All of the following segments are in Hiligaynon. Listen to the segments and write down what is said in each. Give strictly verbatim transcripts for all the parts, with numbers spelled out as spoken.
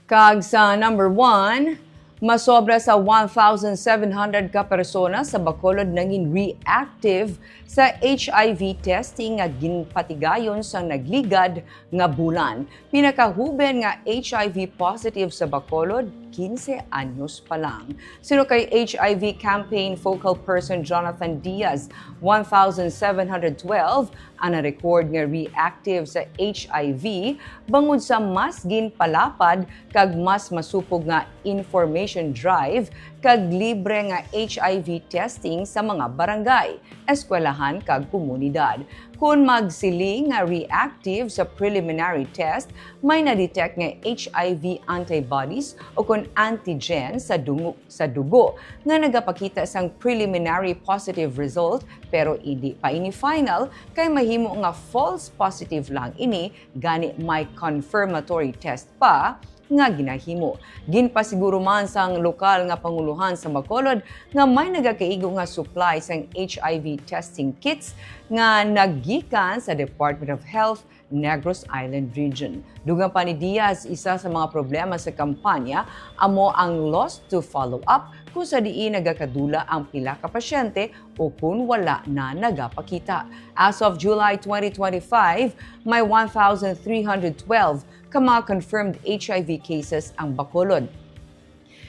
Kag sa number one, masobra sa one thousand seven hundred ka persona sa Bacolod nangin reactive sa H I V testing nga ginpatigayon sa nagligad nga bulan. Pinakahuben nga H I V positive sa Bacolod, quince anyos pa lang. Suno kay H I V campaign focal person Jonathan Diaz, one thousand seven hundred twelve ang na-record nga reactive sa H I V bangod sa mas ginpalapad kag mas masupog nga information drive kag libre nga H I V testing sa mga barangay, eskwelahan kag komunidad. Kon magsiling nga reactive sa preliminary test, may na-detect nga H I V antibodies o kon antigen sa dungo, sa dugo nga nagapakita sang preliminary positive result, pero indi pa ini final kay mahimo nga false positive lang ini, gani may confirmatory test pa nga ginahimo. Ginpasiguro man sang lokal nga pangulohan sa Bacolod nga may nagakaigo nga supply sang H I V testing kits nga naggikan sa Department of Health, Negros Island Region. Dugang pa ni Diaz, isa sa mga problema sa kampanya amo ang lost to follow-up, kung sa diin nagakadula ang pila ka pasyente o kung wala na nagapakita. As of July twenty twenty-five, may one thousand three hundred twelve ka mga confirmed H I V cases ang Bacolod.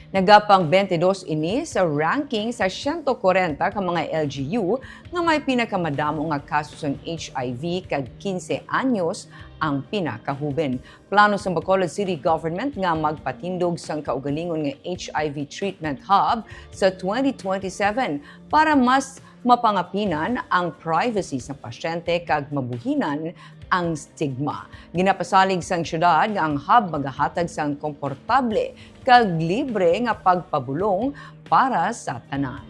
Nagapang twenty-dos ini sa ranking sa siyento kwarenta ka mga L G U nga may pinakamadamo nga kaso sang H I V kag quince anyos ang pinakahuben. Plano sang Bacolod City Government nga magpatindog sang kaugalingon nga H I V treatment hub sa twenty twenty-seven para mas mapangapinan ang privacy sang pasyente kag mabuhinan ang stigma. Ginapasalig sang siyudad nga ang hub magahatag sang komportable kag libre nga pagpabulong para sa tanan.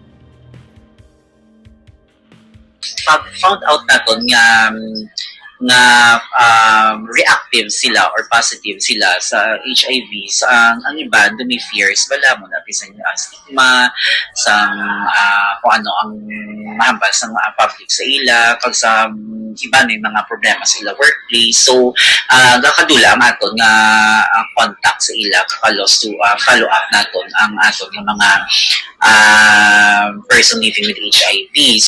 Pag found out naton nga nga um, reactive sila or positive sila sa H I V, sa ang, ang iban do may fears, bala mo na bisan ang stigma, sang ah, kung ano ang mahambal sa mga public sa ila, kag sa um, iban may mga problema sa ila workplace. So, ah, gakadula ang aton nga ah, contact sa ila, kakalos to ah, follow up naton ang aton nga mga ah, person living with H I V.